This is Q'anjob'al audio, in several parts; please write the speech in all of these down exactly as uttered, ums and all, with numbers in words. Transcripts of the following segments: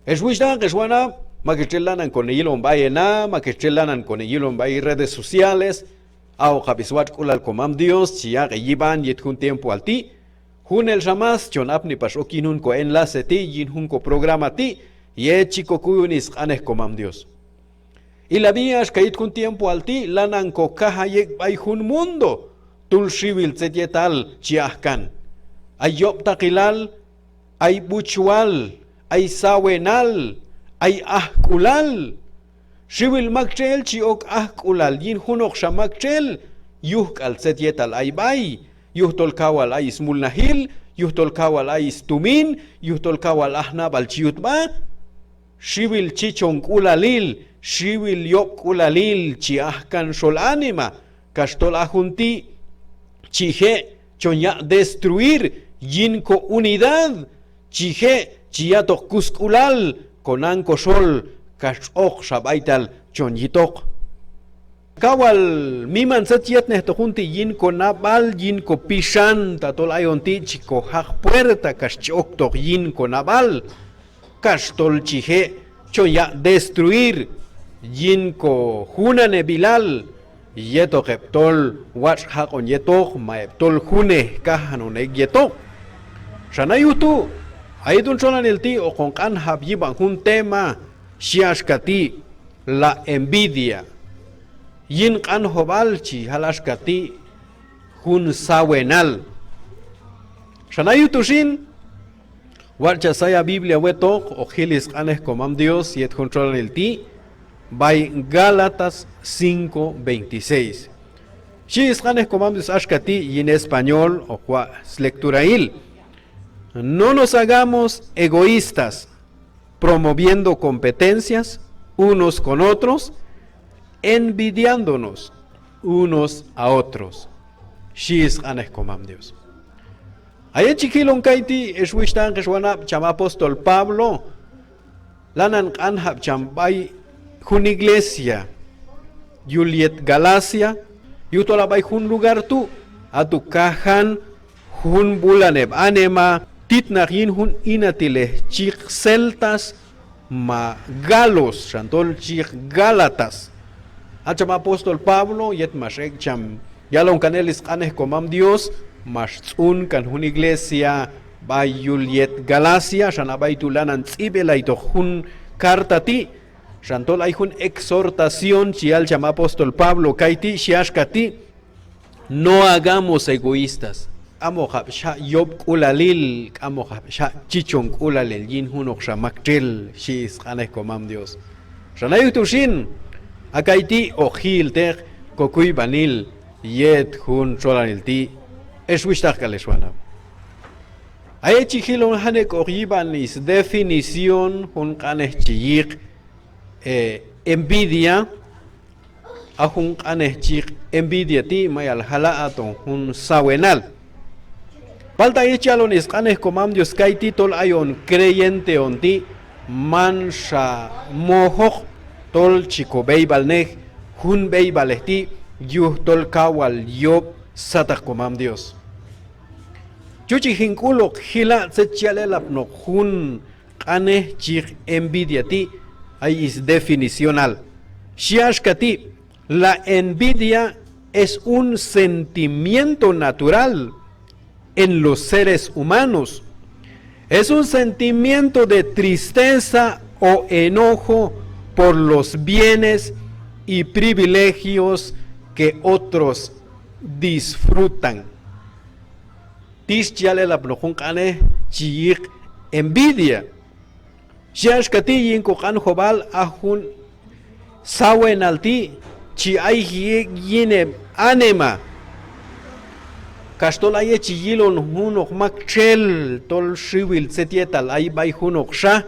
Ex wuxhtaq, ex wanab', mak ex txel lanan kon heyilon b'ay hena, mak ex txel lanan kon heyilon b'ay redes sociales, aq'ojab' swatx'k'ulal Komam Dios chi yaq' heyib'an yet jun tiempoal ti'. Junelxa más chon apni pax ok yin jun ko enlace ti', yin jun ko programa ti', yet chi kokuyon sq'anej Komam Dios. Ilab'i axka yet jun tiempoal ti' lanan ko kajay ek' b'ay jun mundo, tol xiwil tzet yetal chi aj kan. Ay yob'taqilal, ay b'uchwal, ay sawenal, ay ajk'ulal. Xiwil maktxel chi ok ajk'ulal yin junoqxa maktxel, yujk'al tzet yetal ay b'ay, yujtol kawal ay smulnajil, yujtol kawal ay stumin, yujtol kawal aj nab'al chi yut sb'a. Xiwil chichonk'ulalil, xiwil yob'k'ulalil chi aj kan xol anima, kax tol a jun ti' chi je' chon yaq' destruir yin ko unidad, chi je' chi ya'toq kusk'ulal ko nan ko xol, kax tx'oqxa b'aytal chon yitoq. Kawal miman tzet yetnejtoq jun ti' yin ko nab'al, yin ko pixan, tatol ayon ti' chi ko jaq puerta kax chi oktoq yin ko nab'al, kax tol chi je' chon yaq' destruir yin ko junaneb'ilal yetoq heb' tol watx' jaq'on yetoq ma heb' tol junej kajan on ek' yetoq. Xan a yuj tu', a yet jun txolanil ti' hoqon q'anjab' yib'an jun tema, xhi axka ti': la envidia. Yin q'anjob'al chi jal axka ti': jun sawenal. Xan a yuj tu xin, watx' cha say a Biblia wetoq, hoq jil sq'anej Komam Dios yet jun txolanil ti' b'ay Gálatas cinco veintiséis. Xhi sq'anej Komam Dios axka ti' yin español, hoq waq' slecturail: No nos hagamos egoístas, promoviendo competencias unos con otros, envidiándonos unos a otros, xhi sq'anej Komam Dios. A yet chi jilon kayti', ex wuxhtaq, ex wanab', cham apóstol Pablo lanan q'anjab' cham b'ay jun iglesia yul yet Galacia, yujtol a b'ay jun lugar tu', a tu' kajan jun b'ulan heb' anima titnaq yin jun inatilej chi yiq celtas ma galos, xan tol chi yiq gálatas. A cham apóstol Pablo yet max ek' cham yalon kan el sq'anej Komam Dios, max tz'un kan jun iglesia b'ay yul yet Galacia, xan a b'ay tu' lanan tz'ib'elaytoq jun carta ti', xan tol ay jun exhortación chi yal cham apóstol Pablo kayti', xhi axka ti': No hagamos egoístas. K'amoqab' xa yob'k'ulalil, k'amoqab' xa chichonk'ulalil yin junoqxa maktxel, xhi sq'anej Komam Dios. Xan a yuj tu xin, a kayti' hoq ji'ilteq kokuyb'anil yet jun txolanil ti', ex wuxhtaq k'al ex wanab'. A yet chi jilon janik'oq yib'an sdefinición jun q'anej chi yiq, eh, envidia, a jun q'anej chi yiq envidia ti' mayal jala' aton jun sawenal. Palta a yet chi alon sq'anej Komam Dios kayti' tol ayon creyente on ti' manxa mojoq tol chi kob'eyb'alnej jun b'eyb'alej ti' yujtol kawal yob' sataq Komam Dios. Chi yochej hin k'ul hoq jila' tzet chi yal elapnoq jun q'anej chi yiq envidia ti', ay sdefinicional. Xhi axka ti': La envidia es un sentimiento natural en los seres humanos. Es un sentimiento de tristeza o enojo por los bienes y privilegios que otros disfrutan. Tix chi yal elapnoq jun q'anej chi yiq envidia. Xhi axka ti': yin koq'anjob'al a jun sawenal ti' chi ayji ek' yin heb' anima. Kax tol a yet chi yilon junoq maktxel tol xiwil tzet yetal ay b'ay junoqxa,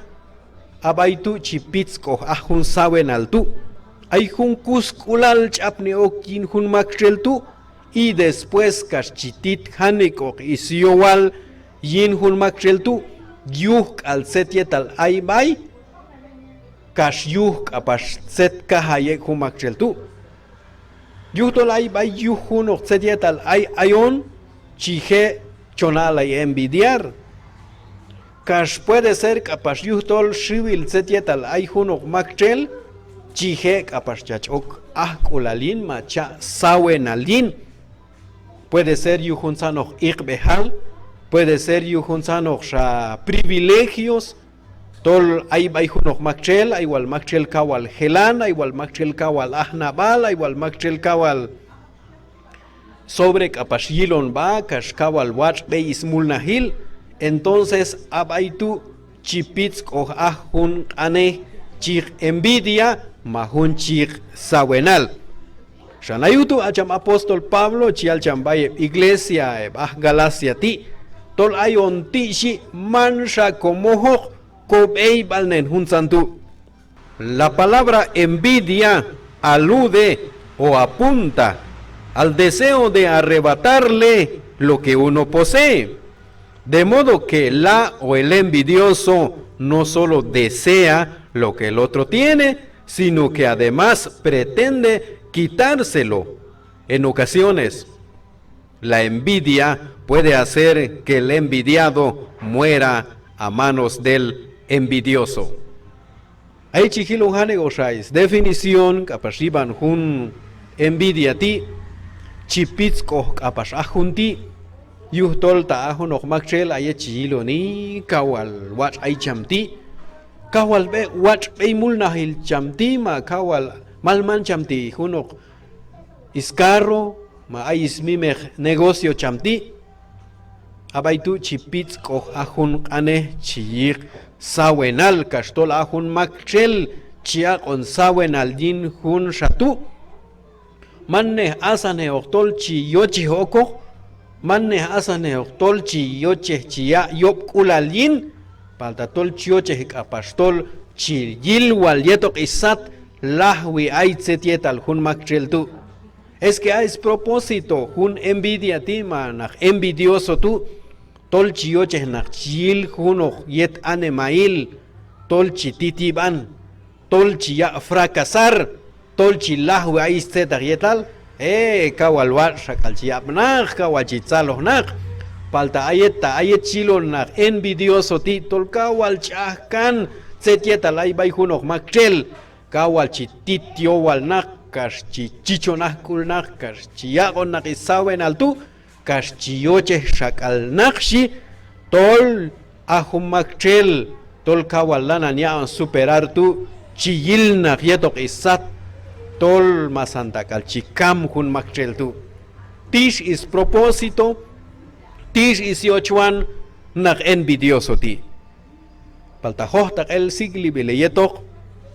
a b'ay tu' chi pitzk'oj aj jun sawenal tu'. Ay jun kusk'ulal ch'apni ok yin jun maktxel tu', y después kax chi tit janik'oq syowal yin jun maktxel tu', yuj k'al tzet yetal ay b'ay, kax yuj k'apax tzet kajay ek' jun maktxel tu'. Yujtol ay b'ay yuj junoq tzet yetal ay ayon, chi je' chon aq'lay envidiar. Kax puede ser k'apax yujtol xiwil tzet yetal ay junoq maktxel, chi je' k'apax chach ok ajk'ulal yin ma cha' sawenal yin. Puede ser yuj juntzanoq iqb'ejal, puede ser yuj juntzanoqxa privilegios, tol ay b'ay junoq maktxel, ay wal maktxel kaw wal jelan, ay wal maktxel kaw wal ajnab'al, ay wal maktxel kaw wal sobre k'apax yilon b'a kax kaw wal watx' b'ey smulnajil. Entonces a b'ay tu' chi pitzk'oj aj jun q'anej chi yiq envidia ma jun chi yiq sawenal. Xan a yuj tu' a cham apóstol Pablo chi yal cham b'ay heb' iglesia heb' aj Galacia ti', tol ayon ti' xhi manxa ko mojoq ko b'eyb'alnen juntzan tu'. La palabra envidia alude o apunta al deseo de arrebatarle lo que uno posee. De modo que la o el envidioso no solo desea lo que el otro tiene, sino que además pretende quitárselo. En ocasiones, la envidia puede hacer que el envidiado muera a manos del envidioso. Ay chi jilon janik'oqxa is definición k'apax yib'an jun envidia ti', chi pitzk'oj k'apax aj jun ti', yujtol ta a junoq maktxel a yet chi yiloni kaw wal watx' ay cham ti', kaw wal b'e watx' b'ey mulnajil cham ti' ma kaw wal mal man cham ti' junoq is carro ma ay is mimeq negocio cham ti'. A b'ay tu' chi pitzk'oj aj jun q'anej chi yiq sawenal kax tol a jun maktxel chi aq'on sawenal yin junxa tu'. Mannej asajnej oq tol chi yochej okoq, mannej asajnej oq tol chi yochej chi yaq' yob'k'ulal yin, palta tol chi yochej k'apax tol chi yil wal yetoq is sat lajwi ay tzet yetal jun maktxel tu'. Es que a is propósito jun envidia ti' ma naq envidioso tu', tol chi yochej naq chi yil junoq yet animahil tol chi tit yib'an, tol chi yaq' fracasar, tol chi lajwi ay is tzetaq yetal, e kaw wal watx' xak'al chi yab' naq, kaw wal chi tzaloj naq. Palta a yet ta a yet chi yilon naq envidioso ti' tol kaw wal chi aj kan tzet yetal ay b'ay junoq maktxel, kaw wal chi tit yowal naq, kax chi chichon ajk'ul naq, kax chi yaq'on naq is sawenal tu', kax chi yochej xak'al naq xhi, tol a jun maktxel tol kaw wal lanan yaq'on superar tu' chi yil naq yetoq is sat tol masanta k'al chi kam jun maktxel tu'. Tix is propósito, tix is yochwan naq envidioso ti'. Palta jojtaq el sik'lib'il heyetoq,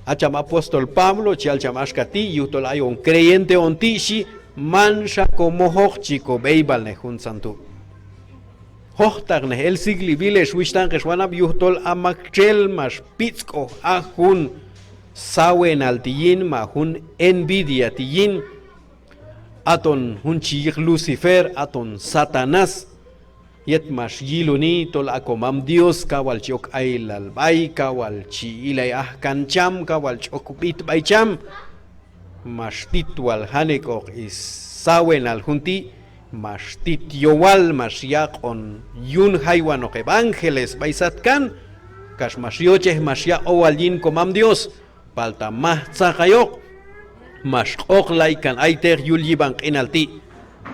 a cham apóstol Pablo chi yal cham axka ti', yujtol ayon creyente on ti' xhi, manxa ko mojoq chi ko b'eyb'alnej juntzan tu'. Jojtaqnej el sik'lib'il hex wuxhtaq hex wanab', yujtol a maktxel max pitzk'oj aj jun sawenal ti' yin ma jun envidia ti' yin, aton jun chi yiq Lucifer, aton Satanás, yet max yiloni tol a komam Dios kaw wal chi ok ayilal b'ay, kaw wal chi ilay aj kan cham, kaw wal chi ok b'it b'ay cham, max tit wal janik'oq is sawenal jun ti', max tit yowal, max yaq'on yun jaywanoq heb' ángeles b'ay satkan, kax max yochej max yaq' owal yin komam Dios. Palta maj tzaqayoq, max q'oqlay kan ayteq yul yib'an q'inal ti'.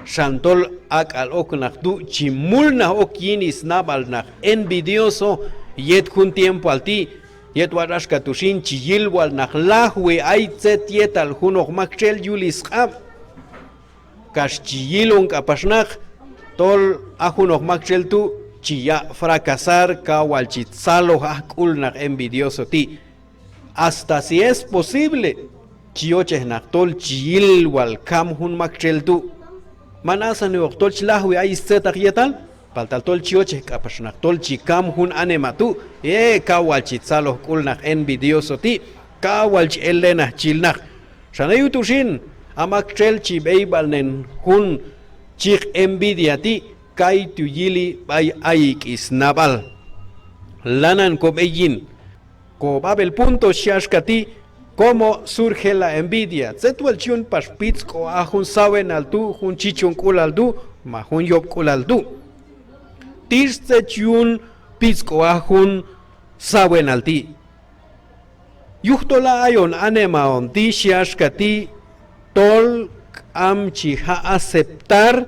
Xan tol ak'al ok naq tu' chi mulnaj ok yin is nab'al naq envidioso yet jun tiempoal ti', yet watx' axka tu' xin chi yil wal naq lajwi ay tzet yetal junoq maktxel yul is q'ab'. Kax chi yilon k'apax naq tol a junoq maktxel tu' chi yaq' fracasar, kaw wal chi tzaloj ajk'ul naq envidioso ti'. Hasta si es posible, chi yochej naq tol chi yil wal kam jun maktxel tu'. Man asajnejoq tol chi lajwi ay is tzetaq yetal, palta tol chi yochej k'apax naq tol chi kam jun anima tu', e kaw wal chi tzaloj k'ul naq envidioso ti', kaw wal chi el lenaj chi yil naq. Xan a yuj tu' xin, a maktxel chi b'eyb'alnen jun chi yiq envidia ti', kaytu' yili b'ay ayik' is nab'al. Lanan ko b'ey yin. Ko b'ab'el punto xhi axka ti': ¿Cómo surge la envidia? Tzet wal chi yun pax pitzk'oj aj jun sawenal tu', jun chichonk'ulal tu', ma jun yob'k'ulal tu'. Tix tzet chi yun pitzk'oj aj jun sawenal ti'. Yujtol a ayon anima on ti' xhi axka ti', tol k'am chi ja' aceptar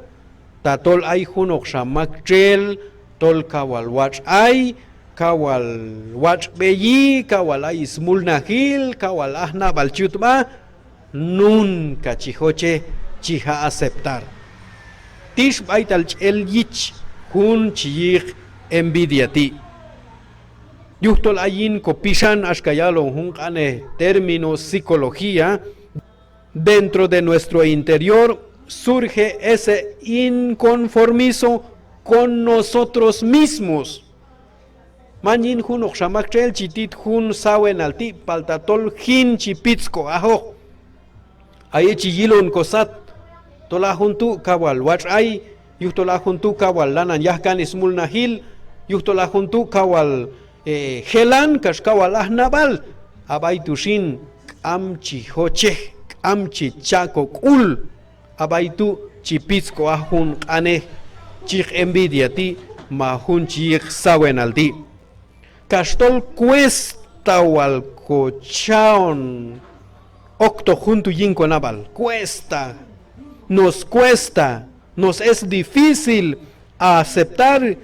tatol ay junoqxa maktxel tol kaw wal watx' ay, kaw wal watx' b'eyi, kaw wal ay smulnajil, kaw wal aj nab'al chi yut sb'a, nunca chi jochej chi ja' aceptar. Tix b'aytal ch'el yich jun chi yiq envidia ti'. Yujtol a yin ko pixan axka yalon jun q'anej término psicología, dentro de nuestro interior surge ese inconformismo con nosotros mismos. Man yin junoqxa maktxel chi tit jun sawenal ti', palta tol jin chi pitzk'oj ajoq. A yet chi yilon ko sat tol a jun tu' kaw wal watx' ay, yujtol a jun tu' kaw wal lanan yaj kan smulnajil, yujtol a jun tu' kaw wal, eh, jelan kax kaw wal aj nab'al. A b'ay tu' xin k'am chi jochej, k'am chi cha' ko k'ul. A b'ay tu' chi pitzk'oj aj jun q'anej chi yiq envidia ti' ma jun chi yiq sawenal ti'. Kax tol cuesta wal ko cha'on oktoq jun tu' yin ko nab'al. Cuesta, nos cuesta, nos es difícil aceptar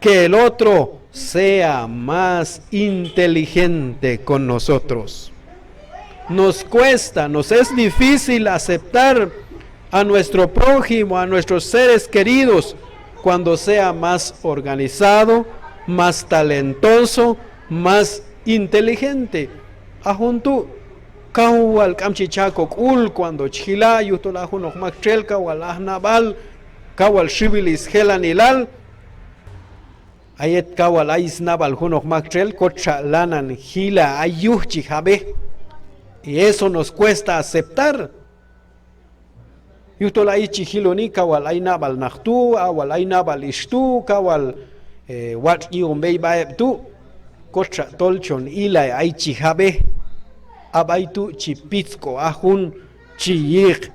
que el otro sea más inteligente con nosotros. Nos cuesta, nos es difícil aceptar a nuestro prójimo, a nuestros seres queridos, cuando sea más organizado, más talentoso, más inteligente. A jun tu' kaw wal k'am chi cha' ko k'ul cuando chi jila', yujtol a junoq maktxel kaw wal aj nab'al, kaw wal xiwil sjelanilal. A yet kaw wal ay snab'al junoq maktxel, kotxa lanan jila' ay yuj chi jab'ej. Y eso nos cuesta aceptar. Yujtol a yet chi jiloni kaw wal ay nab'al naq tu', a wal ay nab'al ix tu', kaw wal, eh, watx' yi'on b'ey sb'a heb' tu', kotxa tol chon ilay ay chi jab'ej. A b'ay tu' chi pitzk'oj aj jun chi yiq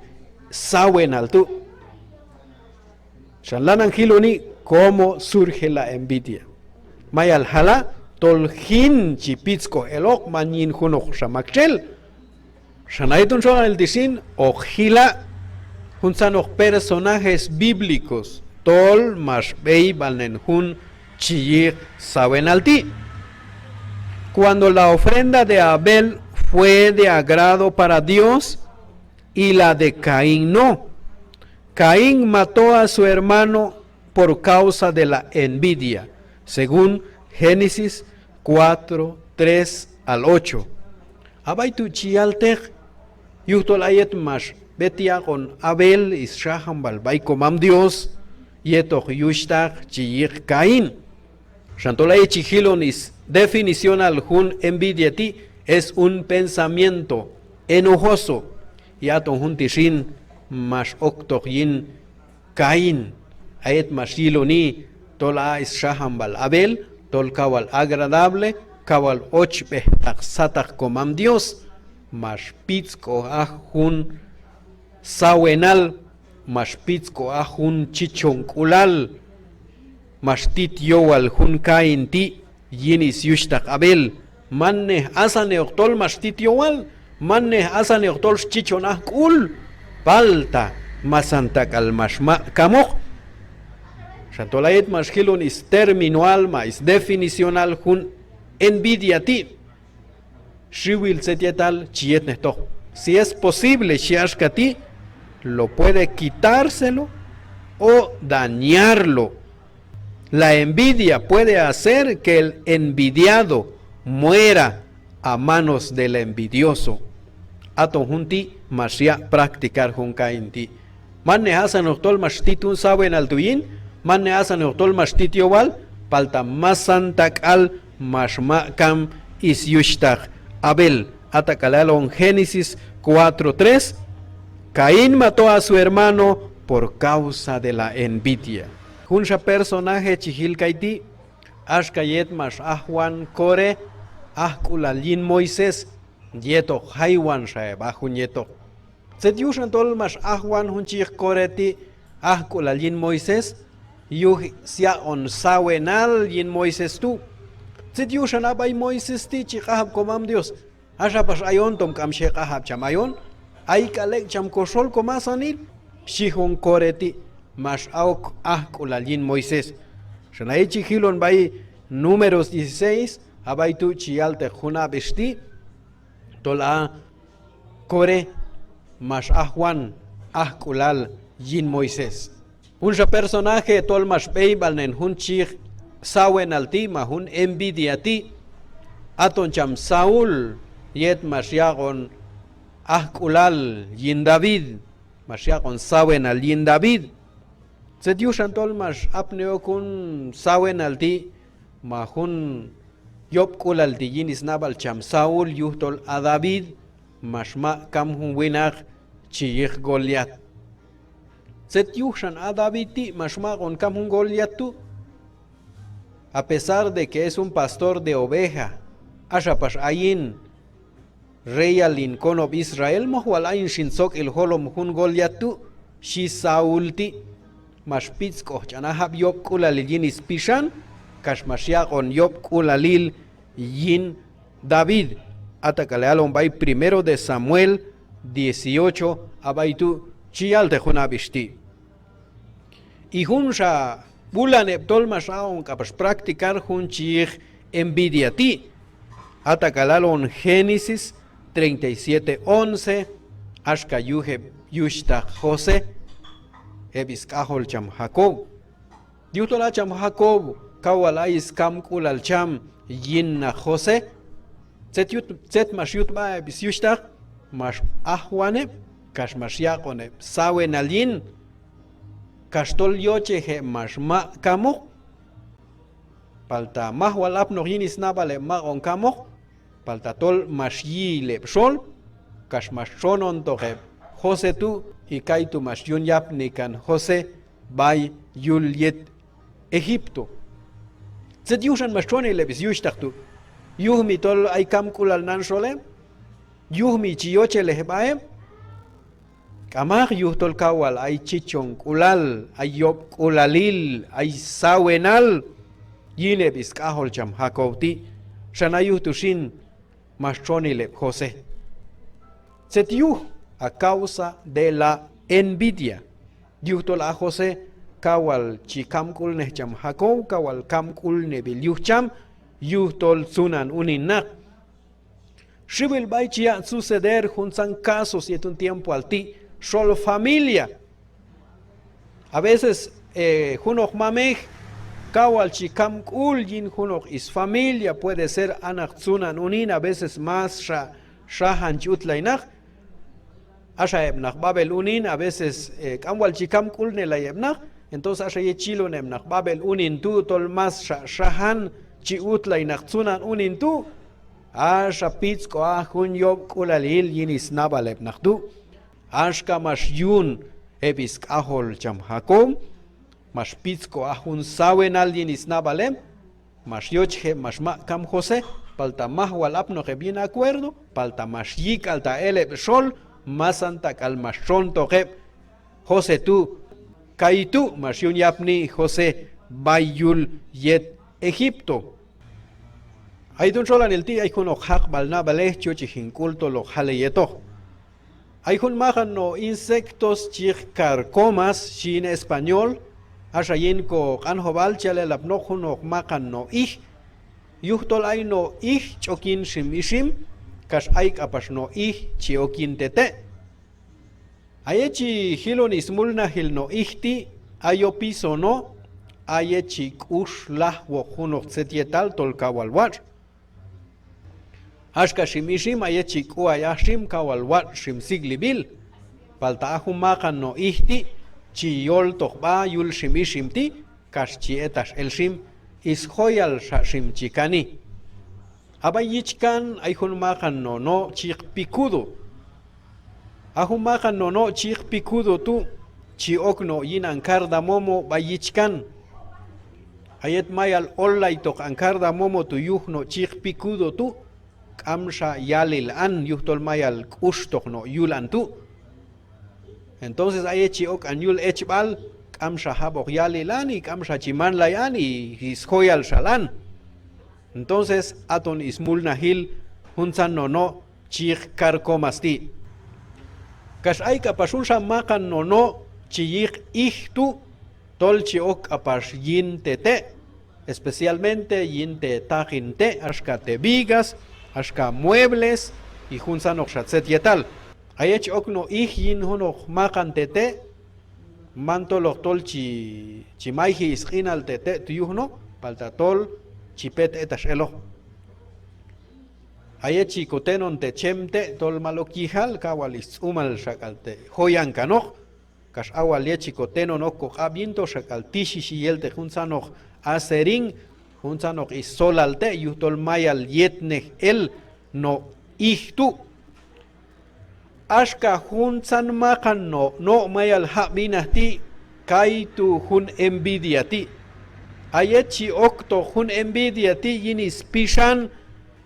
sawenal tu'. Xan lanan jiloni cómo surge la envidia. Mayal jala' tol jin chi pitzk'oj eloq, man yin junoqxa maktxel. Xan a yet jun txolanil ti' xin hoq jila' juntzanoq personajes bíblicos tol max b'eyb'alnen jun chi yiq sawenal ti'. Cuando la ofrenda de Abel fue de agrado para Dios y la de Caín no. Caín mató a su hermano por causa de la envidia, según Génesis cuatro, tres al ocho. A b'ay tu' chi yalteq, yujtol a yet max b'et yaq'on Abel sxajanb'al b'ay komam Dios yetoq yuxhtaq chi yiq Caín. Xan tol a yet chi jilon sdefiniciónal jun envidia ti', es un pensamiento enojoso. Y aton jun ti' xin max oktoq yin Caín, a yet max yiloni tol a sxajanb'al Abel tol kaw wal agradable, kaw wal ochb'ejtaq sataq komam Dios, max pitzk'oj aj jun sawenal, max pitzk'oj aj jun chichonk'ulal, max tit yowal jun Caín ti' yin syuxhtaq Abel. Mannej asannejoq tol max tit yowal, mannej asannejoq tol xchichon aj k'ul, palta masanta k'al max maq' kamoq. Xan tol a yet max jilon stérminoal ma sdefiniciónal jun envidia ti'. Xiwil tzet yetal chi yetnejtoq. Si es posible, xhi axka ti', lo puede quitárselo o dañarlo. La envidia puede hacer que el envidiado muera a manos del envidioso. Aton jun ti' max yaq' practicar jun Caín ti'. Mannej asannejoq tol max tit jun sawenal tu' yin, mannej asannejoq tol max tit yowal, palta masanta k'al max maq' kam syuxhtaq Abel. Ata k'al yalon Génesis cuatro tres, Caín mató a su hermano por causa de la envidia. Junxa personaje chi jil kayti', axka yet max ajwan Coré, ajk'ulal yin Moisés, yetoq jaywanxa heb' aj jun yetoq. Tzet yuxan tol max ajwan jun chi yiq Coré ti' ajk'ulal yin Moisés? yuj syaq'on sawenal yin Moisés tu'. Tzet yuxan a b'ay Moisés ti' chi q'anjab' komam Dios. Axa pax ayon tom k'am xe q'anjab' cham ayon. Ay k'al ek' cham koxol komasanil, xhi jun Coré ti', max a ok ajk'ulal yin Moisés. Xan a yet chi jilon b'ay Números dieciséis, a b'ay tu' chi yalteq jun ab'ix ti', tol a Coré max ajwan ajk'ulal yin Moisés. Junxa personaje tol max b'eyb'alnen jun chi yiq sawenal ti' ma jun envidia ti', aton cham Saúl, yet max yaq'on ajk'ulal yin David, max yaq'on sawenal yin David. Tzet yuxan tol max apni ok jun sawenal ti' ma jun yob'k'ulal ti' yin snab'al cham Saúl, yujtol a David max maq' kam jun winaq chi yiq Goliat. Tzet yuxan a David ti' max maq'on kam jun Goliat tu'. A pesar de que es un pastor de oveja, axa pax ayin reyal yin konob' Israel, moj wal ayin xin tzok'il jolom jun Goliat tu', xhi Saúl ti'. Max pitzk'oj ch'an a jab' yob'k'ulalil yin spixan, kax max yaq'on yob'k'ulalil yin David. A tak'al alon b'ay Primero de Samuel dieciocho, a b'ay tu' chi yalteq jun ab'ix ti'. Y junxa b'ulan heb' tol max aq'on k'apax practicar jun chi yiq envidia ti'. A tak'al alon Génesis treinta y siete once, axka yuj heb' yuxhtaq José, heb' sk'ajol cham Jacob. Yujtol a cham Jacob kaw wal ay skamk'ulal cham yin naq José. Tzet yut, tzet max yut sb'a heb' syuxhtaq, max ajwan heb', kax max yaq'on heb' sawenal yin, kax tol yochej heb' max maq' kamoq. Palta maj wal apnoq yin snab'al heb' maq'on kamoq, palta tol max yi'el heb' xol, kax max txonontoq heb' José tu', y kaytu' max yun yapni kan José b'ay yul yet Egipto. Tzet yuxan max txonil heb' syuxhtaq tu'? Yuj mi tol ay kamk'ulal nan xol heb', yuj mi chi yochelej sb'a heb'. K'amaq, yujtol kaw wal ay chichonk'ulal, ay yob'k'ulalil, ay sawenal yin heb' sk'ajol cham Jacob ti'. Xan a yuj tu xin max txonil heb' José. Tzet yuj? A causa de la envidia. Yujtol a José kaw wal chi kamk'ulnej cham Jacob, kaw wal kamk'ulneb'il yuj cham, yujtol tzunan unin naq. Xiwil b'ay chi yaq' suceder juntzan casos yet jun tiempoal ti' xol familia. A veces, eh, junoq mamej kaw wal chi kamk'ul yin junoq sfamilia, puede ser a naq tzunan unin, a veces más xa xajan chi utlay naq. Axa heb' naq b'ab'el unin, a veces, eh, k'am wal chi kamk'ulnelay heb' naq, entonces axa yet chi yilon heb' naq b'ab'el unin tu' tol más xa xajan chi utlay naq tzunan unin tu', axa pitzk'oj aj jun yob'k'ulalil yin snab'al heb' naq tu'. Axka max yun heb' sk'ajol cham Jacob, max pitzk'oj aj jun sawenal yin snab'al heb', max yochej heb' max maq' kam José, palta maj wal apnoq heb' yin acuerdo, palta max yi' k'al ta' el heb' xol, masanta k'al max txontoq heb' José tu'. Kaytu' max yun yapni José b'ay yul yet Egipto. A yet jun txolanil ti' ay junoq jaqb'al nab'alej chi yochej hin k'ul tol hoq jal heyetoq. Ay jun maqan no' insectos chi yiq carcomas, xhi yin español, axa yin koq'anjob'al chi yal elapnoq junoq maqan no' ij. Yujtol ay no' ij chi ok yin xim ixim, kax ay k'apax no' ij chi ok yin tete'. A yet chi jilon smulnajil no' ij ti', ay yopiso no', a yet chi k'ux lajwoq junoq tzet yetal tol kaw wal watx'. Axka xim ixim, a yet chi k'uay aj xim kaw wal watx' xim sik'lib'il. Palta a jun maqan no' ij ti' chi yoltoq sb'a yul xim ixim ti', kax chi etax el xim, sjoyal xa xim chi kani. A b'ay yichkan ay jun maqan no' no' chi yiq picudo. A jun maqan no' no' chi yiq picudo tu' chi ok no' yin an cardamomo b'ay yichkan. A yet mayal ollaytoq an cardamomo tu' yuj no' chi yiq picudo tu', k'amxa yalil an yujtol mayal k'uxtoq no' yul an tu'. Entonces a yet chi ok an yul echb'al, k'amxa jab'oq yalil ani, k'amxa chi manlay ani, sjoyal xal an. Entonces, aton smulnajil juntzan no' no' chi yiq carcomas ti'. Kax ay k'apax junxa maqan no' no' chi yiq ij tu', tol chi ok k'apax yin te' te', especialmente yin te' taqin te', axka te' vigas, axka muebles, y juntzanoqxa tzet yetal. A yet chi ok no' ij yin junoq maqan te' te', man toloq tol chi, chi mayji sq'inal te' te' tu' yuj no', palta tol chi pet etax eloq. A yet chi kotenon te' chem te' tol mal ok yijal, kaw wal stz'umal xak'al te' joyan kanoq, kax a wal yet chi kotenon ok koq'ab' yin to xak'al tixixi yelteq juntzanoq aserin, juntzanoq stxolal te', yujtol mayal yetnej el no' ij tu'. Axka juntzan maqan no' no' mayal jaq' b'inaj ti', kaytu' jun envidia ti'. A yet chi oktoq jun envidia ti' yin spixan,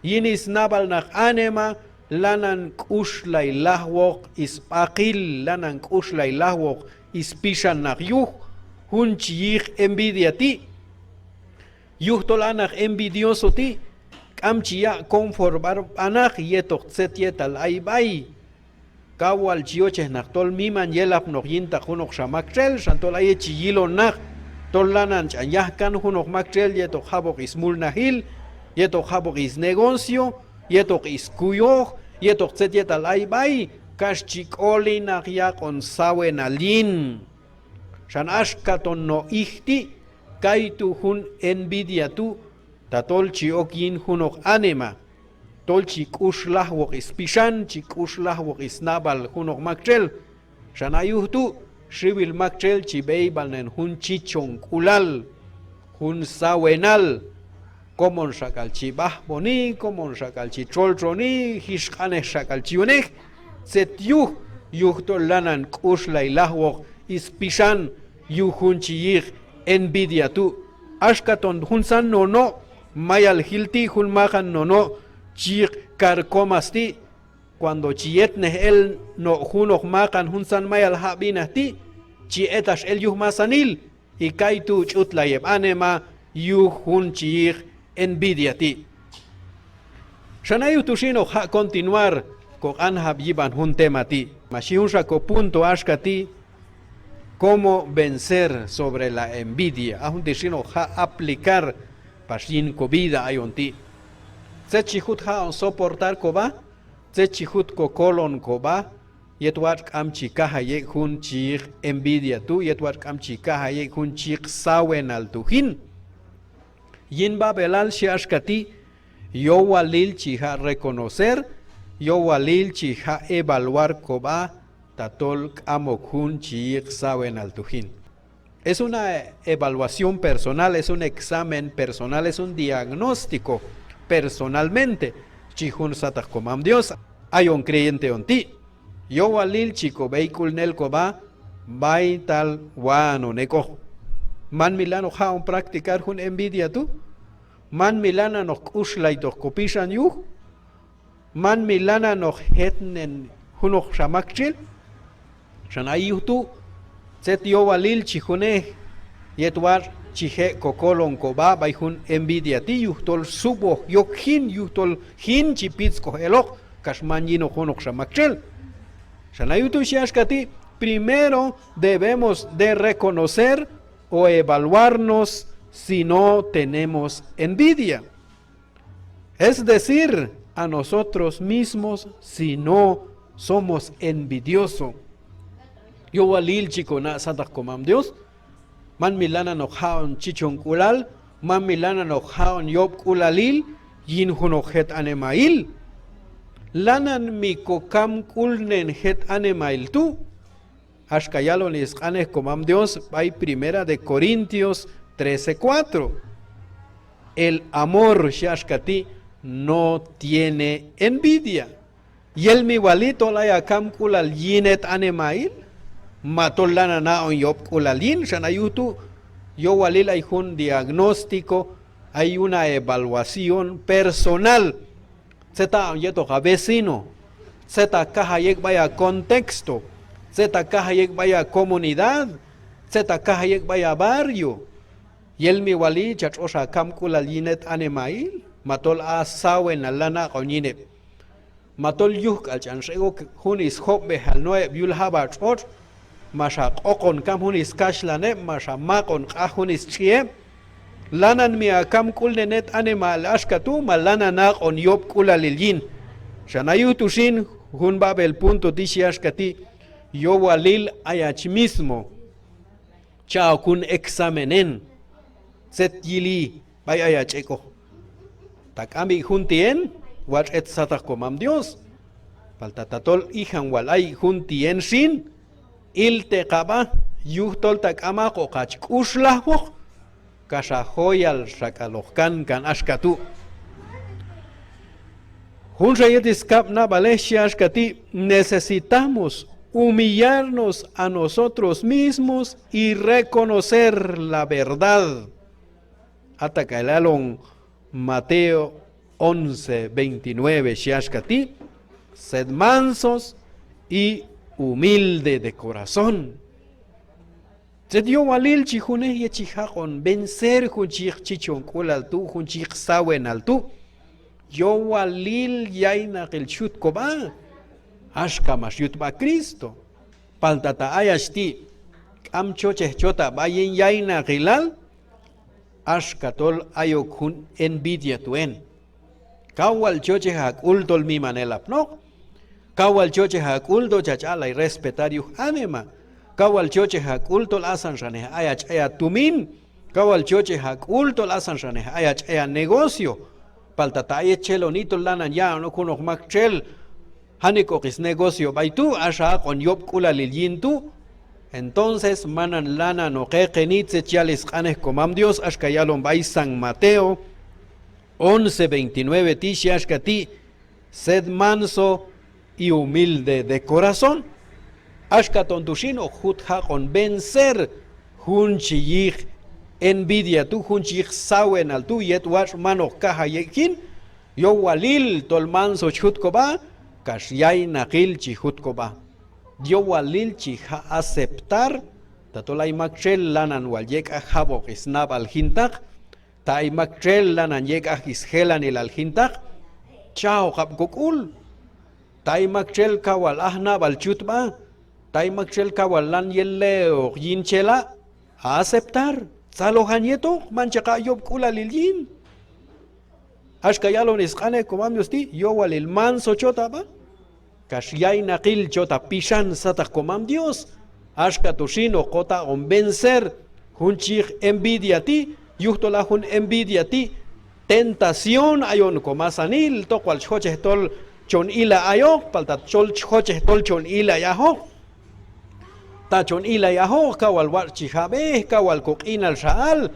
yin snab'al naq anima, lanan k'uxlay lajwoq sb'aqil, lanan k'uxlay lajwoq spixan naq yuj jun chi yiq envidia ti'. Yujtol a naq envidioso ti' k'am chi yaq' conformar b'a naq yetoq tzet yetal ay b'ay. Kaw wal chi yochej naq tol miman yelapnoq yintaq junoqxa maktxel, xan tol a yet chi yilon naq tol lanan ch'an yajkan junoq maktxel yetoq jab'oq smulnajil, yetoq jab'oq snegocio, yetoq skuyoj, yetoq tzet yetal ay b'ay, kax chi k'oli naq yaq'on sawenal yin. Xan axka ton no' ij ti', kaytu' jun envidia tu', tatol chi ok yin junoq anima, tol chi k'ux lajwoq spixan, chi k'ux lajwoq snab'al junoq maktxel. Xan a yuj tu' xiwil maktxel chi b'eyb'alnen jun chichonk'ulal, jun sawenal, komon xak'al chi b'ajb'oni, komon xak'al chi txoltxoni, jix q'anej xak'al chi yunej. Tzet yuj? Yujtol lanan k'uxlay lajwoq spixan yuj jun chi yiq envidia tu'. Axka ton juntzan no' no' mayal jil ti', jun maqan no' no' chi yiq carcomas ti', cuando chi yetnej el no' junoq maqan juntzan mayal jaq' b'inaj ti', chi etax el yuj masanil, y kaytu' ch'utlay heb' anima yuj jun chi yiq envidia ti'. Xan a yuj tu' xin hoq jaq' continuar koq'anjab' yib'an jun tema ti'. Ma xhi junxa kopunto axka ti': cómo vencer sobre la envidia. A jun ti' xin hoq jaq' aplicar pax yin kovida ayon ti'. Tzet chi jut jaq'on soportar kob'a, tzet chi jut kokolon kob'a, yet watx' k'am chi kajay ek' jun chi yiq envidia tu', yet watx' k'am chi kajay ek' jun chi yiq sawenal tu' jin. Yin b'ab'elal xhi axka ti': yowalil chi jaq' reconocer, yowalil chi jaq' evaluar kob'a tatol k'am ok jun chi yiq sawenal tu' jin. Es una evaluación personal, es un examen personal, es un diagnóstico personalmente, xhi jun sataq komam Dios. Ayon creyente on ti', yowalil chi kob'eyk'ulnel kob'a b'aytal wanon ek'oq. Man mi lananoq jaq'on practicar jun envidia tu', man mi lananoq k'uxlaytoq kopixan yuj, man mi lananoq jetnen junoqxa maktxel. Xan a yuj tu', tzet yowalil chi junej yet watx' chi je' kokolon kob'a b'ay jun envidia ti', yujtol sub'oj yok jin, yujtol jin chi pitzk'oj eloq kax man yinoq junoqxa maktxel. Xan a yuj tu' xhi axka ti': primero debemos de reconocer o evaluarnos si no tenemos envidia. Es decir, a nosotros mismos si no somos envidioso. Yowalil chi kona' sataq komam Dios, man mi lananoq jaq'on chichonk'ulal, man mi lananoq jaq'on yob'k'ulalil yin junoq jet animahil. Lanan mi kokamk'ulnen jet animahil tu'. Axka yaloni sq'anej komam Dios b'ay Primera de Corintios trece cuatro: el amor, xhi axka ti', no tiene envidia. Yel mi wali tol ay hakamk'ulal yin jet animahil, ma tol lanan haq'on yob'k'ulal yin. Xan a yuj tu' yowalil ay jun diagnóstico, ay una evaluación personal. Tzet haq'on yetoq ha vecino, tzet hakajay ek' b'ay ha contexto, tzet hakajay ek' b'ay ha comunidad, Tzet ha kajay ek' b'ay ha barrio. Yel mi wali cha tx'ox ha kamk'ulal yin het animahil, ma tol ha sawenal lanan haq'on yin heb'. Ma tol yujk'al ch'an x'ek' ok jun sjob'ejal no' heb' yul jab' ha tx'otx', max ha q'oqon kam jun skaxhlan heb', max ha maq'on q'aj jun stx'i heb'. Lanan mi ha kamk'ulnen het animahil axka tu', ma lanan haq'on yob'k'ulalil yin. Xan ha yuj tu xin jun b'ab'el punto ti' xhi axka ti': Yowalil ayach mismo cha ok jun examen en, tzet yili b'ay ayach ek'oq. Ta k'am ek' jun ti' en, watx' het sataq Komam Dios. Palta tatol ijan wal ay ek' jun ti' en xin, ilteq ha b'a, yujtol ta k'amaq hoq hach k'uxlajwoq, kax ha joyal xak'al hoq kankan axka tu'. Junxa yet skab' nab'alej xhi axka ti': necesitamos humillarnos a nosotros mismos y reconocer la verdad. Ata k'al yalon Mateo once veintinueve xhi axka ti': sed mansos y humilde de corazón. Tzet yowalil chi junej yet chi jaq'on vencer jun chi yiq chichonk'ulal tu', jun chi yiq sawenal tu'? Yowalil yaynaqil chi jut kob'a, axka max yut sb'a Cristo. Palta ta ayach ti' k'am chochej chot ha b'a yin yaynaqilal, axka tol ayok jun envidia tu' en. Kaw wal chochej ha k'ul tol miman elapnoq. Kaw wal chochej ha k'ul tol chach aq'lay respetar yuj anima. Kaw wal chochej ha k'ul tol asan xanej ayach ay ha tumin. Kaw wal chochej ha k'ul tol asan xanej ayach ay ha negocio. Palta ta ay yet cheloni tol lanan ya'on ok junoq maktxel janik'oq snegocio b'ay tu', axa haq'on yob'k'ulalil yin tu'. Entonces manan lananoq eqeni tzet chi yal sq'anej Komam Dios, axka yalon b'ay San Mateo once veintinueve ti' xhi axka ti': sed manso y humilde de corazón. Axka ton tu xin hoq jut jaq'on vencer jun chi yiq envidia tu', jun chi yiq sawenal tu' yet watx' man hoq kajay ek' jin. Yowalil tol manso chi jut kob'a, kax yaynaqil chi jut kob'a. Yowalil chi jaq' aceptar. Tatol ay maktxel lanan wal yek' aj jab'oq snab'al jintaq, ta ay maktxel lanan yek' aj sjelanilal jintaq, cha'oqab' kok'ul. Ta ay maktxel kaw wal aj nab'al chi jut sb'a, ta ay maktxel kaw wal lan yel le'oq yin chela', a aceptar, tzalojan yetoq, manchaq aq' yob'k'ulalil yin. Axka yalon sq'anej Komam Dios ti': yowalil manso chot ha b'a, kax yaynaqil chot ha pixan sataq Komam Dios. Axka tu xin hoq hut haq'on vencer jun chi yiq envidia ti', yujtol a jun envidia ti' tentación ayon komasanil, tok wal chi jochej tol chon ila' ayoq, palta tol chi jochej tol chon ilay ajoq. Ta chon ilay ajoq, kaw wal watx' chi jab'ej, kaw wal koq'inal xa al,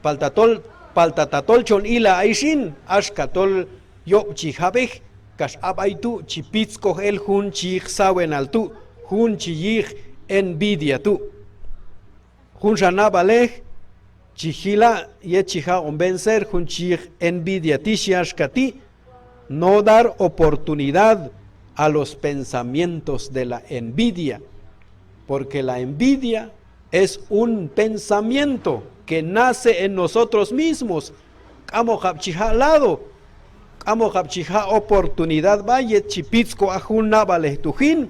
palta tol, palta tatol chon ila' ay xin, axka tol yob' chi jab'ej, kax a b'ay tu' chi pitzk'oj el jun chi yiq sawenal tu', jun chi yiq envidia tu'. Junxa nab'alej chi jila' yet chi jaq'on vencer jun chi yiq envidia ti' xhi axka ti': no dar oportunidad a los pensamientos de la envidia, porque la envidia es un pensamiento que nace en nosotros mismos. K'amoqab' chi jaq' lado, k'amoqab' chi jaq' oportunidad b'ay yet chi pitzk'oj aj jun nab'alej tu' jin.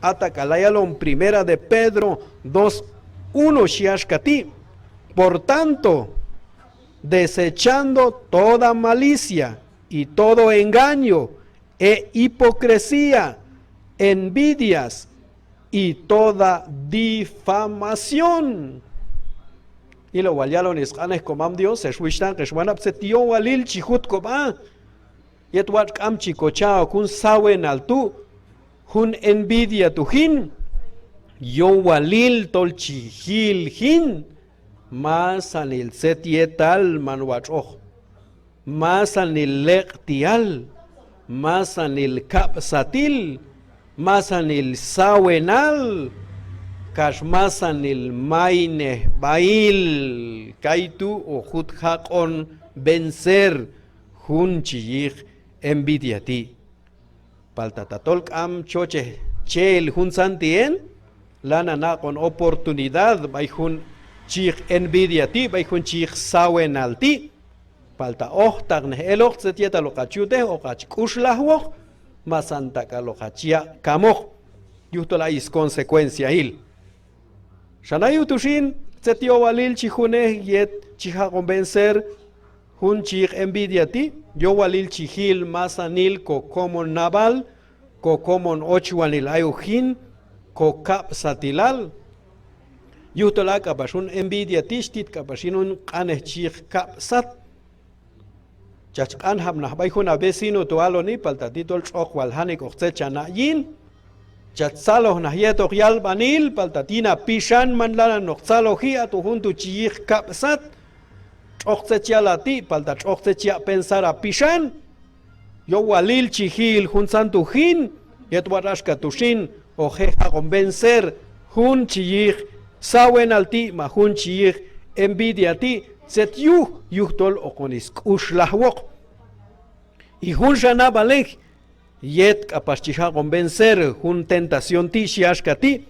Ata k'al la yalon Primera de Pedro dos uno xhi axka ti': por tanto, desechando toda malicia y todo engaño, e hipocresía, envidias y toda difamación. Ilo wal yalon sq'anej Komam Dios, ex wuxhtaq, ex wanab', tzet yowalil chi jut kob'a yet watx' k'am chi kocha' ok jun sawenal tu', jun envidia tu' jin. Yowalil tol chi jil jin masanil tzet yetal man watx'oq, masanil leq'ti'al, masanil kab'satil, masanil sawenal, kax masanil maynejb'ahil. Kaytu' hoq jut jaq'on vencer jun chi yiq envidia ti'. Palta tatol k'am chochej che'el juntzan ti' en, Lanan aq'on oportunidad b'ay jun chi yiq envidia ti', b'ay jun chi yiq sawenal ti'. Palta ojtaqnej eloq tzet yetal hoq hach yutej, hoq hach k'uxlajwoq, masanta k'al hoq hach yaq' kamoq. Yujtol ay sconsecuenciail. Xan ha yuj tu' xin, tzet yowalil chi junej yet chi jaq'on vencer jun chi yiq envidia ti', yowalil chi jil masanil kokomon nab'al, kokomon ochwanil ayok jin, kokab'satilal. Yujtol ha k'apax jun envidia ti' xtit k'apax yin jun q'anej chi yiq kab'sat. Chach q'anjab' naj b'ay jun ha vecino tu' haloni, palta ti tol tx'oq wal janik'oq tzet cha na' yin. Chach tzaloj naj yetoq yalb'anil, palta yin ha pixan man lananoq tzaloji, haton jun tu' chi yiq kab'sat. Tx'oq tzet chi yala' ti', palta tx'oq tzet chi yaq' pensar ha pixan. Yowalil chi jil juntzan tu' jin, yet watx' axka tu' xin, hoq je' jaq'on vencer jun chi yiq sawenal ti' ma jun chi yiq envidia ti', tzet yuj, yujtol hoqon sk'uxlajwoq. Y junxa nab'alej, yet k'apax chi jaq'on vencer jun tentación ti', xhi axka ti':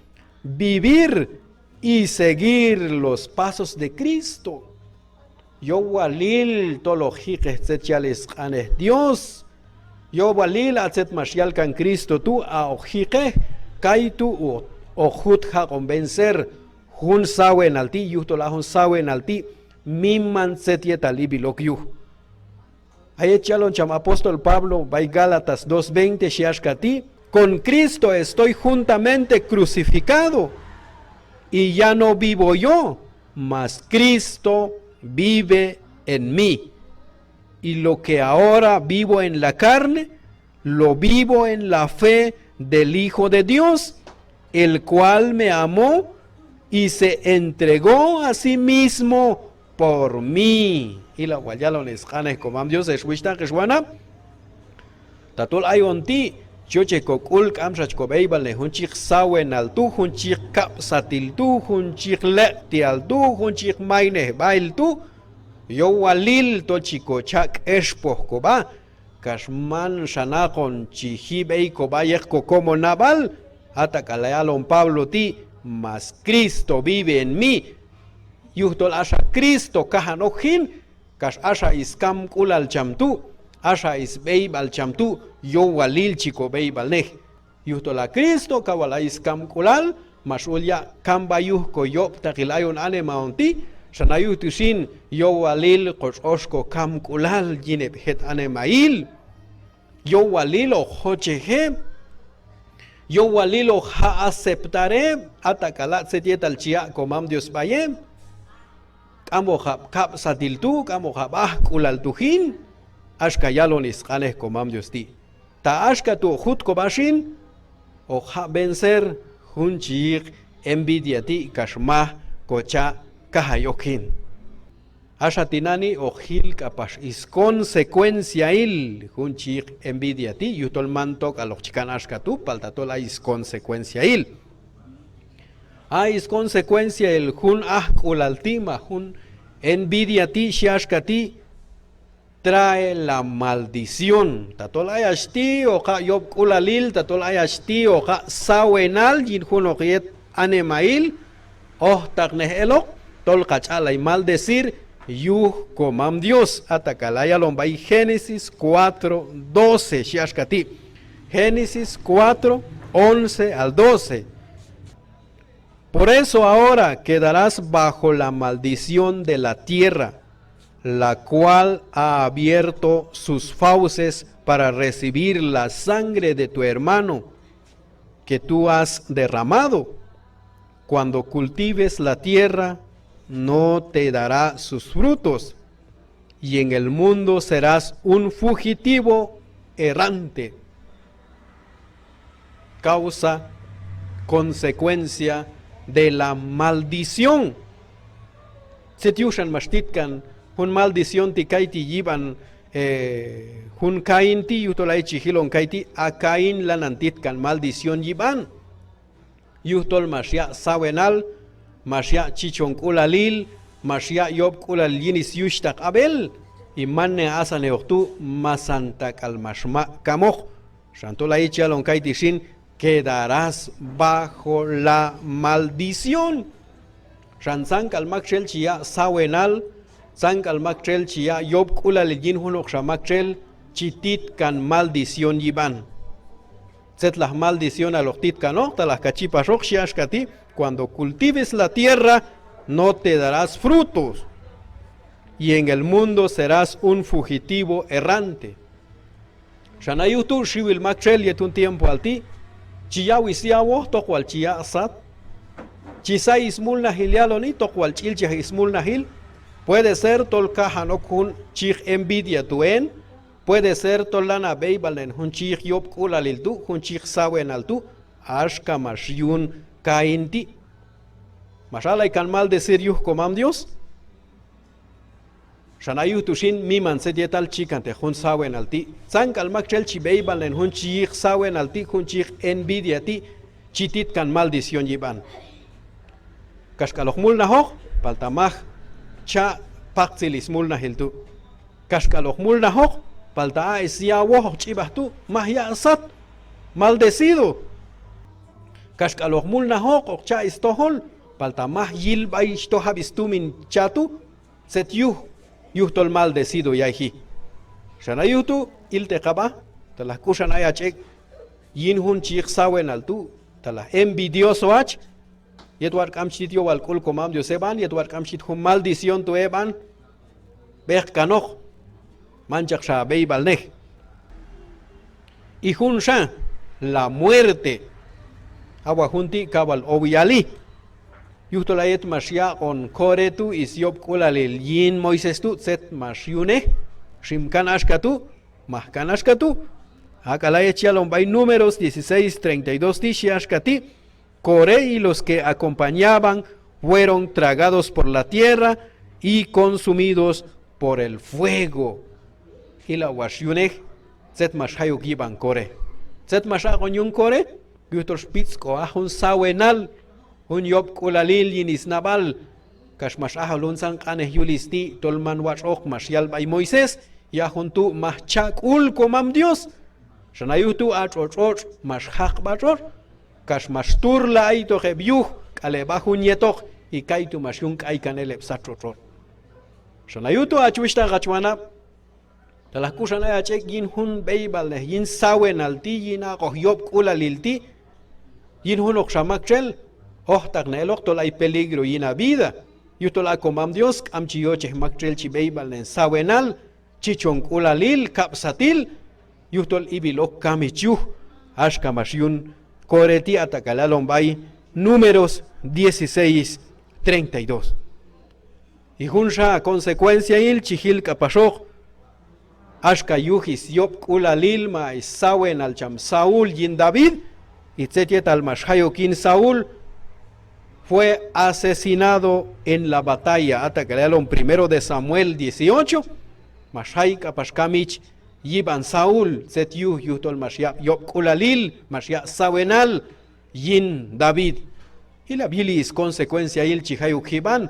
vivir y seguir los pasos de Cristo. Yowalil tol hoq jiqej tzet chi yal sq'anej Dios. Yowalil ha tzet max yal kan Cristo tu' ha hoq jiqej, kaytu' hoq, hoq jut jaq'on vencer jun sawenal ti', yujtol ha jun sawenal ti' miman tzet yetal ib'il ok yuj. Ha yet chi yalon cham apóstol Pablo b'ay Gálatas dos veinte, xhi axka ti': con Cristo estoy juntamente crucificado, y ya no vivo yo, mas Cristo vive en mí. Y lo que ahora vivo en la carne, lo vivo en la fe del Hijo de Dios, el cual me amó y se entregó a sí mismo por mí. Ila wal yalon sq'anej komam Dios, ex wuxhtaq, ex wanab'. Tatol ayon ti' chi yochej kok'ul k'amxa chi kob'eyb'alnej jun chi yiq sawenal tu', jun chi yiq kab'satil tu', jun chi yiq leq'ti'al tu', jun chi yiq maynejb'ahil tu', yowalil tol chi kocha' k'expoj kob'a, kax manxa naqon chi ji' b'ey kob'a yet kokomon nab'al. Ata k'al la yalon Pablo ti': mas Cristo vive en mí. Yujtol axa Cristo kajan ok jin, kax axa skamk'ulal cham tu', axa sb'eyb'al cham tu', yowalil chi kob'eyb'alnej. Yujtol ha Cristo kaw wal ay skamk'ulal, max ul yaq' kam b'a yuj koyob'taqil ayon anima on ti', xan ha yuj tu' xin, yowalil kotx'ox kokamk'ulal yin heb' jet animahil. Yowalil hoq jochej heb', yowalil hoq ja' aceptar heb', ata k'al ha' tzet yetal chi yaq' komam Dios b'ay heb'. K'amoqab' kab'satil tu', k'amoqab' ajk'ulal tu' jin, axka yalon sq'anej komam Dios ti'. Ta axka tu' hoq jut kob'a xin, hoq jaq' vencer jun chi yiq envidia ti' kax maj kocha' kajay ok jin. Axa tinani' hoq jil k'apax sconsecuenciail jun chi yiq envidia ti', yujtol man tok'al hoq chi kan axka tu', palta tol ay sconsecuenciail. Ay sconsecuenciail jun ajk'ulal ti' ma jun envidia ti', xhi axka ti': trae la maldición. Tatol ayach ti' hoq jaq' yob'k'ulalil, tatol ayach ti' hoq jaq' sawenal yin junoq yet animahil, ojtaqnej eloq tol hoq hach aq'lay maldecir yuj komam Dios. Ata k'al la yalon b'ay Génesis cuatro doce, xhi axka ti'. Génesis cuatro, once al doce. Por eso ahora quedarás bajo la maldición de la tierra, la cual ha abierto sus fauces para recibir la sangre de tu hermano que tú has derramado. Cuando cultives la tierra, no te dará sus frutos, y en el mundo serás un fugitivo errante. Causa, consecuencia de la maldición. Tzet yuxan max titkan jun maldición ti' kayti' yib'an, eh, jun Caín ti', yujtol ay chi jilon kayti', a Caín lanan titkan maldición yib'an. Yujtol max yaq' sawenal, max yaq' chichonk'ulalil, max yaq' yob'k'ulalil yin syuxhtaq Abel, y man nej asannejoq tu', masanta k'al max maq' kamoq. Xan tol ay chi yalon kayti' xin: quedarás bajo la maldición. Xan tzan k'al maktxel chi yaq' sawenal, tzan k'al maktxel chi yaq' yob'k'ulalil yin junoqxa maktxel, chi titkan maldición yib'an. Tzetlaj maldicional hoq titkanoq? Talaj kach yipaxoq, xhi axka ti': cuando cultives la tierra, no te darás frutos, y en el mundo serás un fugitivo errante. Xan a yuj tu' xiwil maktxel yet jun tiempoal ti' chi yaw is yawoj, tok wal chi yaq' sat, chi say is mulnajil yaloni, tok wal ch'ilchaj is mulnajil. Puede ser tol kajan ok jun chi yiq envidia tu' en, puede ser tol lanan b'eyb'alnen jun chi yiq yob'k'ulalil tu', jun chi yiq sawenal tu', axka max yun Caín ti'. Max aq'lay kan maldecir yuj komam Dios. Xan a yuj tu' xin miman tzet yetal chi kanteq jun sawenal ti'. Tzan k'al maktxel chi b'eyb'alnen jun chi yiq sawenal ti', jun chi yiq envidia ti', chi titkan maldición yib'an. Kaxk'al hoq mulnajoq, palta maj cha' paqtzil is mulnajil tu'. Kaxk'al hoq mulnajoq, palta a is yawoj hoq ch'ib'aj tu' maj yaq' sat, maldecido. Kaxk'al hoq mulnajoq, hoq cha' is tojol, palta maj yil b'ay toj ab' is tumin cha' tu', tzet yuj, yujtol maldecido yayji. Xan a yuj tu' ilteq a b'a, talaj k'uxan ay ach ek' yin jun chi yiq sawenal tu', talaj envidioso ach, yet watx' k'am chi tit yowal k'ul komam Dios eb'an, yet watx' k'am chi tit jun maldición tu' eb'an, b'eqkanoq, manchaq xa b'eyb'alnej. Y junxa, la muerte. A wal jun ti' kaw wal ow yali. Yujtol a yet max yaq'on Coré tu' is yob'k'ulalil yin Moisés tu', tzet max yunej, xim kan axka tu', maj kan axka tu'. Ak'ala' yet chi yalon b'ay Números dieciséis treinta y dos ti', xhi axka ti': Coré y los que acompañaban fueron tragados por la tierra y consumidos por el fuego. Ila' wal xyunej tzet max jay ok yib'an Coré. Tzet max aq'on yun Coré, yujtol xpitzk'oj aj jun sawenal, jun yob'k'ulalil yin is nab'al, kax max ajol juntzan q'anej yul is ti' tol man watx'oq max yal b'ay Moisés, yaj jun tu' maj cha' k'ul komam Dios. Xan a yuj tu' a tx'otx' tx'otx' max jaq b'a tx'otx', kax max turla aytoq heb' yuj k'al heb' a jun yetoq, y kaytu' max yun k'aykan el heb' sat tx'otx' tx'otx'. Xan a yuj tu' ach wuxhtaq ach wanab', talaj k'uxan ay ach ek' yin jun b'eyb'alnej, yin sawenal ti', yin aq'oj yob'k'ulalil ti', yin junoqxa maktxel, ojtaqnej eloq tol ay peligro yin a vida. Yujtol a komam Dios k'am chi yochej maktxel chi b'eyb'alnen sawenal, chichonk'ulalil, kab'satil, yujtol ib'il ok kamich yuj, axka max yun Coré ti', a tak'al yalon b'ay Números dieciséis treinta y dos. Y junxa consecuenciail chi jil k'apaxoq, axka yuj is yob'k'ulalil ma is sawenal cham Saúl yin David, y tzet yetal max jay ok yin Saúl, fue asesinado en la batalla, a tak'al yalon Primero de Samuel dieciocho, max jay k'apax kamich yib'an Saúl, tzet yuj, yujtol max yaq' yob'k'ulalil, max yaq' sawenal yin David. Ilab' yili is consecuenciail chi jay ok jib'an,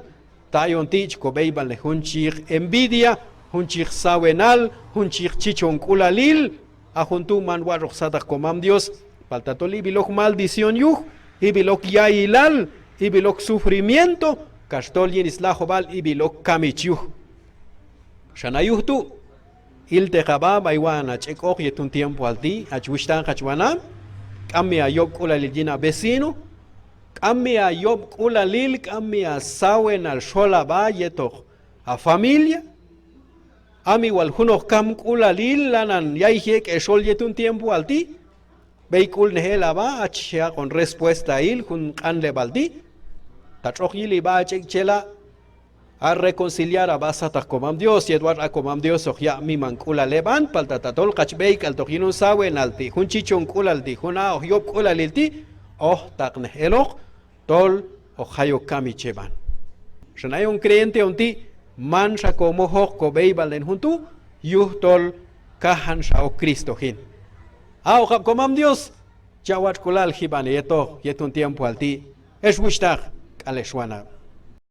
ta ayon ti' chi kob'eyb'alnej jun chi yiq envidia, jun chi yiq sawenal, jun chi yiq chichonk'ulalil, a jun tu' man watx'oq sataq komam Dios, palta tol ib'il ok maldición yuj, ib'il ok yailal, ib'il ok sufrimiento, kax tol yin is lajub'al ib'il ok kamich yuj. Xan a yuj tu', ilteq a b'a b'ay wahan ach ek'oq yet jun tiempoal ti', ach wuxhtaq ach wanab', k'am mi a yob'k'ulalil yin a vecino, k'am mi a yob'k'ulalil, k'am mi a sawenal xol a b'a yetoq a familia, a mi wal junoq kamk'ulalil lanan yayji ek' e xol yet jun tiempoal ti', b'eyk'ulnej el a b'a, ach aq'on respuestail jun q'anleb'al ti', ta tx'oq yili b'a ach ek' chela', a reconciliar a b'a sataq komam Dios, yet watx' a komam Dios hoq yaq' mimank'ulal eb'an, palta tatol kach b'eyk'altoq yin jun sawenal ti', jun chichonk'ulal ti', jun aq'oj yob'k'ulalil ti', ojtaqnej eloq tol hoq jay ok kamich eb'an. Xan ayon creyente on ti', manxa komojoq kob'eyb'alnen jun tu', yujtol kajan xa ok Cristo jin. Aq'ojab' komam Dios, cha' watx'k'ulal jib'an heyetoq yet jun tiempoal ti', ex wuxhtaq k'al ex wanab'.